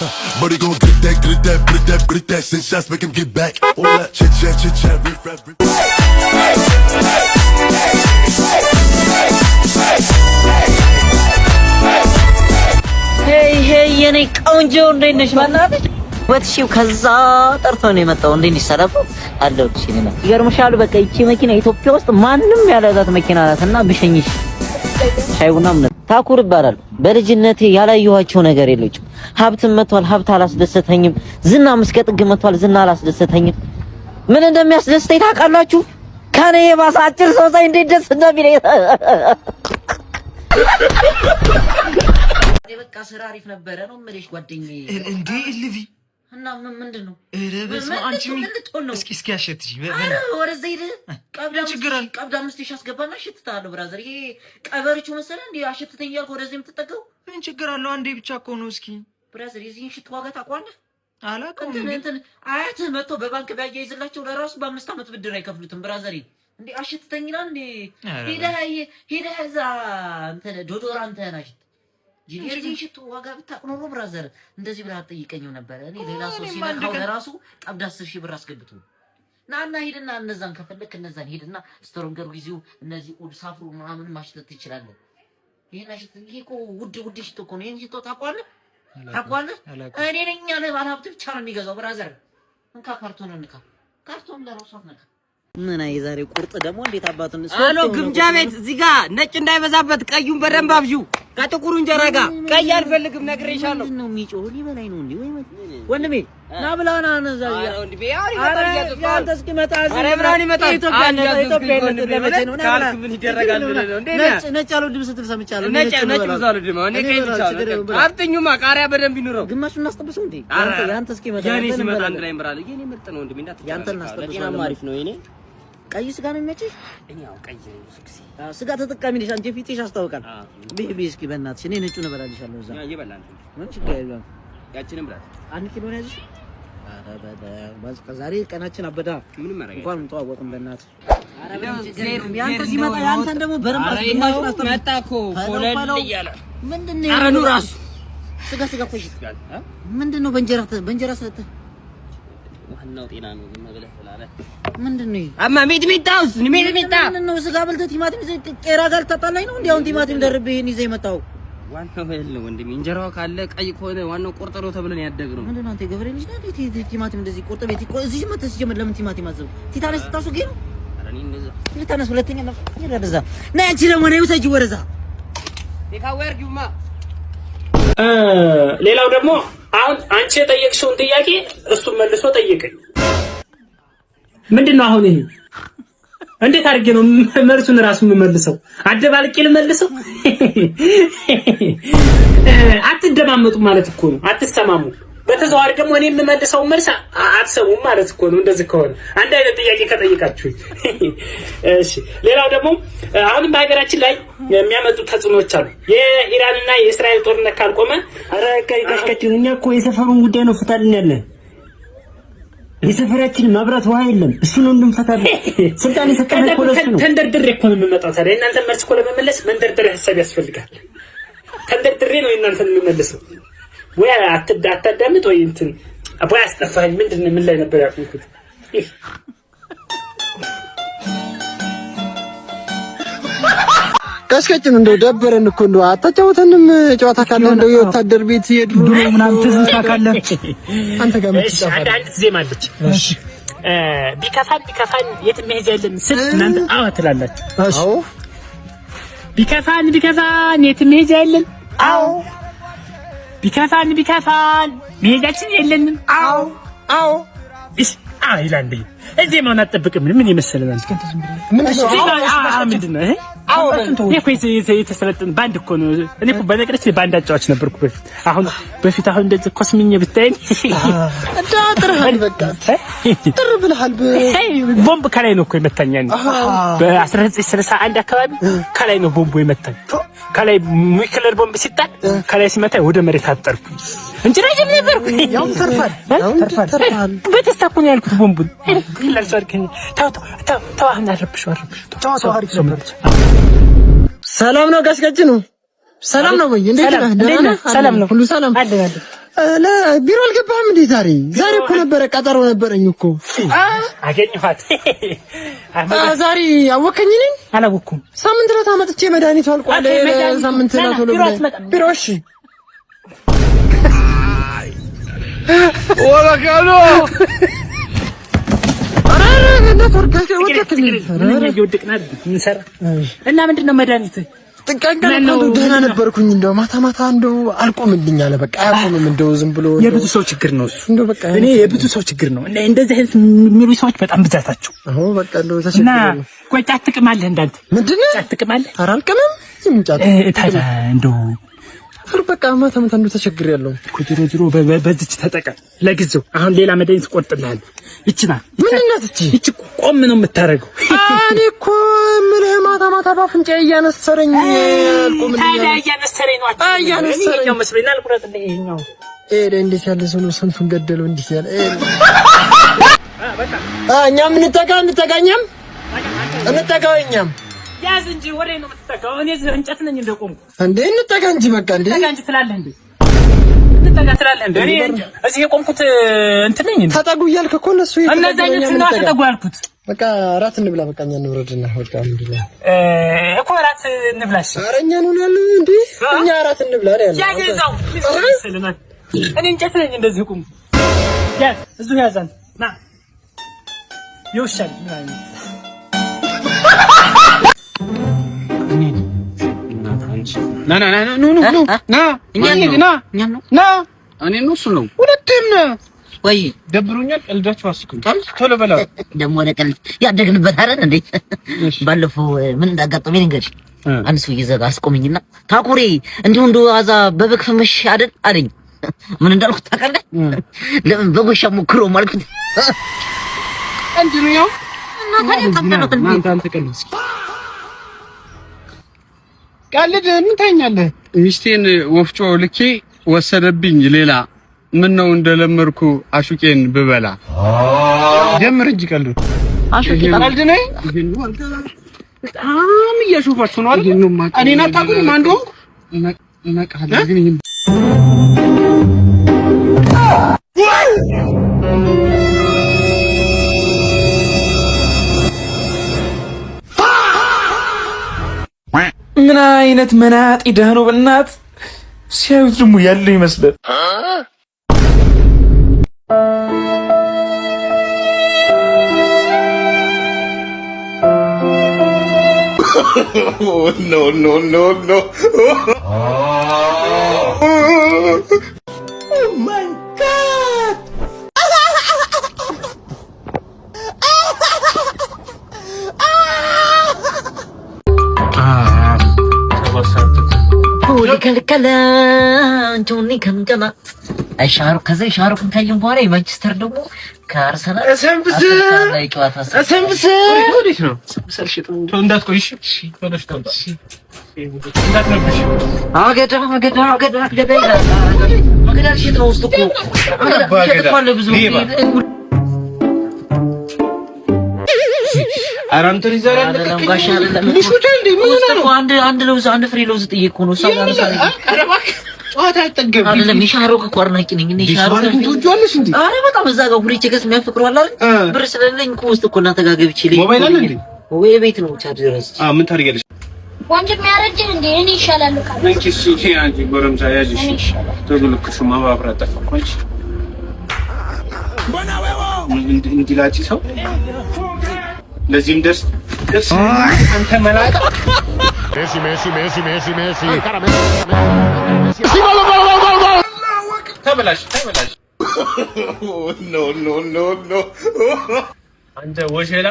But he gon' get that, get that, get that, get that. Send shots, make him get back. All that chit chat, chit chat, riff raff, riff. Hey, hey, የኔ ቆንጆ፣ እንዴት ነሽ? በእናትሽ ወጥሺው ከዛ ጠርቶ ነው የመጣው። እንዴት ነሽ? ሰላም አለሁልሽ። እኔ ነው ይገርምሻል። በቃ ይቺ መኪና ኢትዮጵያ ውስጥ ማንም ያልያዛት መኪና ናት እና ብሸኝሽ ሻይ ቡና ምን ታኩር ይባላል። በልጅነቴ ያላየኋቸው ነገር የለችም። ሀብትም መጥቷል፣ ሀብት አላስደሰተኝም። ዝናም እስከ ጥግ መጥቷል፣ ዝና አላስደሰተኝም። ምን እንደሚያስደስተኝ ታውቃላችሁ? ከኔ የባሰ አጭር ሰው ሳይ እንዴት ደስ እንደሚለኝ። በቃ ስራ አሪፍ ነበረ ነው የምልሽ ጓደኛዬ። እንዴ እልቪ። እና ምን ምንድን ነው? ኧረ በስመ አብ፣ አንቺ ምን ልትሆን ነው? እስኪ እስኪ አሸትሽ። ኧረ ወደዛ ሂድ። ቀብድ ችግር አለ? ቀብድ 5,000 አስገባና አሸትትሃለሁ። Brother፣ ይሄ ቀበሪቹ መሰለህ እንዴ አሸትተኝ እያልክ ወደዚህ የምትጠጋው? ምን ችግር አለው? አንዴ ብቻ እኮ ነው። እስኪ። Brother፣ የዚህን ሽት ዋጋ ታውቀዋለህ? አላውቀውም። እንትን ግን እንትን አያትህ መጥቶ በባንክ ቢያያይዝላቸው ለራሱ በ5 ዓመት ብድር አይከፍሉትም። Brother፣ እንዴ አሸትተኝ ይላል እንዴ? ኧረ ሄደህ ሄደህ እዛ እንትን deodorant ህን አሽት። የዚህን ሽቶ ዋጋ ብታውቅ ኖሮ brother እንደዚህ ብለህ አትጠይቀኝም ነበረ። እኔ ሌላ ሰው እኔማ አንድ ሲነካው ቀን ለራሱ ቀብድ 10,000 ብር አስገብቶ ና እና ሂድና እነዛን ከፈለክ እነዛን ሂድና Stronger with You፣ እነዚህ ኡድ ሳፍሩ ምናምን ማሽተት ትችላለህ። ይሄን አሽት። ይሄ እኮ ውድ ውድ ሽቶ እኮ ነው። ይሄን ሽቶ ታውቀዋለህ? ታውቀዋለህ? አላውቅም። እኔ ነኝ ያለ ባለሀብት ብቻ ነው የሚገዛው። Brother፣ እንካ ካርቶን፣ እንካ ካርቶን ለራሱ አትነካ። ምን አይ የዛሬ ቁርጥ ደግሞ እንዴት አባቱን አሎ ግምጃ ቤት፣ እዚህ ጋር ነጭ እንዳይበዛበት ቀዩን በደንብ አብዢው ከጥቁሩ እንጀራ ጋር። ቀይ አልፈልግም፣ ነግሬሻለሁ። ምንድን ነው የሚጮህ? ሊበላኝ ነው እንዴ? ወይ ወንድሜ ና ብላ ና እዛ። ኧረ ወንድሜ አሁን ይመጣል እያዘዝኩ። ያንተ እስኪመጣ እዚህ ኧረ ብርሃን ይመጣል። ኢትዮጵያነት አንድ ኢትዮጵያነት ለመቼ ነው? ና ብላ። ካልክ ምን ይደረጋል ብለህ ነው እንዴ? ነጭ ነጭ አልወድም ስትል ሰምቻለሁ። ነጭ ነው ነጭ እበላለሁ። ብዙ አልወድም። እኔ እኔ ቀይ እበላለሁ፣ ብቻ ችግር የለውም፣ ነው። ብላ። አፍጥኙማ ቃሪያ በደንብ ይኑረው። ግማሹን እናስጠብሰው እንዴ? ኧረ ያንተ ያንተ እስኪመጣ የኔ ያንተን ሲመጣ እንበላለን። አንድ ላይ እንበላለን። የኔ ምርጥ ነው ወንድሜ፣ እንዳትጨናነቅ። ያንተን እናስጠብሰዋለን። ለጤናማ አሪፍ ነው የኔ። ቀይ ስጋ ነው የሚመችሽ? እኔ ያው ቀይ ነኝ ብዙ ጊዜ። አዎ፣ ስጋ ተጠቃሚ ነሽ አንቺ፣ ፊትሽ ያስታውቃል። አዎ። ብይ እስኪ በእናትሽ፣ እኔ ነጩን እበላልሻለሁ እዛ። ያ እየበላን ነው። ምን ችግር የለውም። ያችንን ብላት። 1 ኪሎ ነው ያዝሽ? ኧረ በለው፣ ዛሬ ቀናችን አበዳ። ምንም ማድረግ እንኳን ተዋወቅን በእናትህ። ያንተ ሲመጣ ያንተን ደግሞ በደንብ ግማሹን አስጠብቅ። መጣ እኮ በለው፣ ኮለል በለው። እያለ ምንድን ነው? ጠረኑ ራሱ። ስጋ ስጋ እኮ ሽት ምንድን ነው? በእንጀራ በእንጀራ ስለተ ዋናው ጤና ነው። ዝም ብለህ ብላ። ምንድን ነው ይሄ? አማ ሚጥሚጣውስ ሚጥሚጣ? ምንድን ነው? ስጋ በልተህ ቲማቲም ይዘህ ቄራ ጋር ልታጣላኝ ነው? እንዴ አሁን ቲማቲም ደርቤ ይሄን ይዘህ የመጣኸው? ዋናው እህል ነው ወንድሜ። እንጀራው ካለ ቀይ ከሆነ ዋናው ቁርጥ ነው ተብለን ያደግነው። ምንድን ነው አንተ የገበሬ ልጅ ነህ? እንዴ ቲማቲም እንደዚህ ቁርጥ ቤት እዚህ መተህ ሲጀምር ለምን ቲማቲም አዘብክ? ቲታነስ ስታስወገኝ ነው? ኧረ እኔ እንደዛ ቲታነስ ሁለተኛ ነው። ወደዛ ነይ አንቺ ደግሞ ነይ ውሰጂው ወደዛ። Takeaway አድርጊውማ። ሌላው ደግሞ አሁን አንቺ የጠየቅሽውን ጥያቄ እሱን መልሶ ጠየቀኝ። ምንድን ነው አሁን ይሄ? እንዴት አድርጌ ነው መልሱን እራሱ የምመልሰው? አደባልቄ ልመልሰው? አትደማመጡ ማለት እኮ ነው። አትሰማሙ። በተዘዋዋሪ ደግሞ እኔ የምመልሰውን መልስ አትሰሙም ማለት እኮ ነው። እንደዚህ ከሆነ አንድ አይነት ጥያቄ ከጠየቃችሁኝ። እሺ፣ ሌላው ደግሞ አሁንም በሀገራችን ላይ የሚያመጡ ተጽዕኖዎች አሉ። የኢራንና የእስራኤል ጦርነት ካልቆመ ኧረ ቀይ ቀሽቀጭን፣ እኛ እኮ የሰፈሩን ጉዳይ ነው ፍታልን ያለ። የሰፈራችን መብራት ውሃ የለም። እሱ ነው እንድንፈታለን ስልጣን የሰጠን እኮ ለእሱ ነው። ተንደርድሬ እኮ ነው የምመጣው። ታዲያ የእናንተን መልስ እኮ ለመመለስ መንደርደሪያ ሀሳብ ያስፈልጋል። ተንደርድሬ ነው የእናንተን የምመልሰው። ወይ አታዳምጥ ወይ እንትን ወይ አስጠፋኸኝ። ምንድን ነው ምን ላይ ነበር ያቆምኩት? ቀስቀጭን እንደው ደበረን እኮ፣ እንደው አታጫውተንም? ጨዋታ ካለ እንደው የወታደር ቤት የድሮ ድሮ ምናምን ትዝታ ካለ። አንተ ጋር እሺ፣ አንድ አንድ ዜማ አለች። ቢከፋን ቢከፋን የትም መሄጃ የለም ስል እናንተ አዎ ትላላችሁ። አዎ። ቢከፋን ቢከፋን የትም መሄጃ የለም። አዎ። ቢከፋን ቢከፋን መሄጃችን የለንም። አዎ። አዎ። እሺ አ ይላል እንዴ? ዜማውን አትጠብቅም። ምን የመሰለ ነው? ምንድን ነው ይሄ? ይሄ እኮ የተሰለጠነ ባንድ እኮ ነው። እኔ እኮ በነገራችን ላይ ባንድ አጫዋች ነበርኩ በፊት። አሁን በፊት አሁን እንደዚህ ኮስምኜ ብታይኝ ጥርሃል፣ በቃ ጥር ብለሃል። ቦምብ ከላይ ነው እኮ የመታኝ። በ1961 አካባቢ ከላይ ነው ቦምቡ የመታኝ። ከላይ ኒውክለር ቦምብ ሲጣል ከላይ ሲመታኝ ወደ መሬት አጠርኩ እንጂ ረጅም ነበርኩ። ያው ተርፋል፣ ያው ተርፋል። በደስታ እኮ ነው ያልኩት ቦምቡን። ተው ተው ተው፣ አሁን አልረብሽው አልረብሽው። ጨዋታው አሪፍ ነበር። ሰላም ነው ጋሽ ቀጭኑ? ሰላም ነው ወይ? እንዴት ነህ? ደህና ነህ? ሰላም ነው። ሁሉ ሰላም? አለን አለን። ቢሮ አልገባህም እንዴ ዛሬ? ዛሬ እኮ ነበረ ቀጠሮ ነበረኝ እኮ። አገኘኋት። ዛሬ አወከኝ? እኔን አላወኩም። ሳምንት ዕለት አመጥቼ መድኃኒቱ አልቋል። ሳምንት ዕለት ቶሎ ቢሮ። እሺ ወለካሎ እና ምንድን ነው መድኃኒት? ቀን ቀን ደህና ነበርኩኝ። እንደው ማታ ማታ እንደው አልቆምልኝ አለ። በቃ አያቆምም። እንደው ዝም ብሎ የብዙ ሰው ችግር ነው እሱ። እንደው በቃ እኔ የብዙ ሰው ችግር ነው። እንደዚህ አይነት የሚሉ ሰዎች በጣም ብዛታቸው። አዎ በቃ እንደው ተቸግሬ እና ቆይ ጫት ትቅማለህ? እንዳንተ ምንድን ነው ጫት ትቅማለህ? ኧረ አልቅምም። ምን ጫት ታዲያ እንደው ኧረ በቃ ማታ ማታ እንደው ተቸግሬያለሁ እኮ። ዞሮ ዞሮ በዚች ተጠቀም ለጊዜው። አሁን ሌላ መድኃኒት እቆርጥልሃለሁ። ይቺ ናት። ምንድን ናት ይቺ? ይቺ ቆም ነው የምታደርገው። እኔ እኮ የምልህ ማታ ማታ ባፍንጫዬ እያነሰረኝ አልቆምልኝ ታዲያ እያነሰረኝ ነው። እያነሰረኝ ይኸኛው መስሎኝ ና ልቁረጥልህ። ይኸኛው እንዴት ያለ ሰው ነው! ስንቱን ገደለው። እንዲህ ያለ እኛም እንጠጋ እንጠጋ እኛም እንጠጋ እኛም ያዝ እንጂ ወሬ ነው የምትጠጋው። እኔ እንጨት ነኝ እንደቆምኩ እንዴ እንጠጋ እንጂ በቃ እንዴ እንጠጋ እንጂ ትላለህ እንዴ እንጠጋ ትላለህ እንዴ? እኔ እዚህ የቆምኩት እንትን ነኝ እንዴ? ተጠጉ እያልክ እኮ እነሱ እነዛኞቹ ነው ተጠጉ ያልኩት። በቃ እራት እንብላ። በቃ እኛ እንውረድና በቃ ምንድን ነው እኮ እራት እንብላሽ። ኧረ እኛ እንሆናለን እንዴ እኛ እራት እንብላ ነው ያልነው። ያዝ እዛው እኔ እንጨት ነኝ እንደዚህ ቆምኩ። ያዝ እዚሁ ያዝ አንተ ና ይውሻል ምናምን ና ና ና ኑ ኑ ና ና ና እኔ ነው እሱ ነው ሁለቱም ና ወይ ደብሮኛል። ቀልዳችሁ አስቁኝ። ቶሎ በላ ደግሞ ወደ ቀልድ ያደግንበት አይደል እንዴ? ባለፈው ምን እንዳጋጠመኝ ልንገርሽ። አንድ ሰው እየዘጋ አስቆመኝና ታኩሬ እንዲሁ እንደ አዛ በበግ ፈመሽ አይደል አለኝ። ምን እንዳልኩት ታውቃለህ? ለምን በጎሻ ሞክሮ አልኩት። እንዴ ነው ያው እና ታዲያ አንተ ቀልድ ምን ታኛለህ? ሚስቴን ወፍጮ ልኬ ወሰደብኝ ሌላ። ምን ነው እንደለመድኩ አሹቄን ብበላ። ጀምር እንጂ ቀልድ አሹቄ ቀልድ ነው። በጣም እያሾፋችሁ ነው አይደል? እኔን አታውቁኝም። አንዱ ግን ይሄን ምን አይነት መናጢ ደህ ነው በእናት ሲያዩት ደግሞ ያለ ይመስላል። No no no no. Oh my God. ከዛ ሻሩክን ካየን በኋላ የማንቸስተር ደግሞ ከአርሰናል ላይ ጨዋታ አገዳ አገዳ አገዳ አገዳ ይላል። አገዳ ልሸጥ ነው ውስጥ እኮ አገዳ እኮ አለ ብዙ። ኧረ እንትን ይዘህ አንድ ለውዝ አንድ ፍሬ ለውዝ ጥዬ እኮ ነው። ጨዋታ አይጠገብም። አይደለም የሻሩክ እኮ አድናቂ ነኝ እኔ። ሻሩክ ትወጂዋለሽ እንዴ? ኧረ በጣም እዛ ጋር ሁሌ ቸገስ የሚያፈቅረው አለ አይደል? ብር ስለሌለኝ እኮ ውስጥ እኮ እናንተ ጋር ገብቼ ሞባይል አለ እንዴ? ወይ ቤት ነው ቻርጅ ረስቼ። ምን ታደርጊያለሽ? ወንድም ያረጀ እንዴ? እኔ ይሻላል ካለ እንኪ እሺ፣ ይሄ አንቺ ጎረምሳ ያዥ። እሺ ቶሎ ልክሹ ማባብራ ጠፋ እኮ አንቺ እንዲላጭ ሰው ለዚህም ደርስ ደርስ አንተ መላጣ ሜሲ ሜሲ ሜሲ ሜሲ ሜሲ ሜሲ ጎል ጎል ጎል ጎል ጎል ተበላሽ ተበላሽ። No no no no. አንተ ወሸላ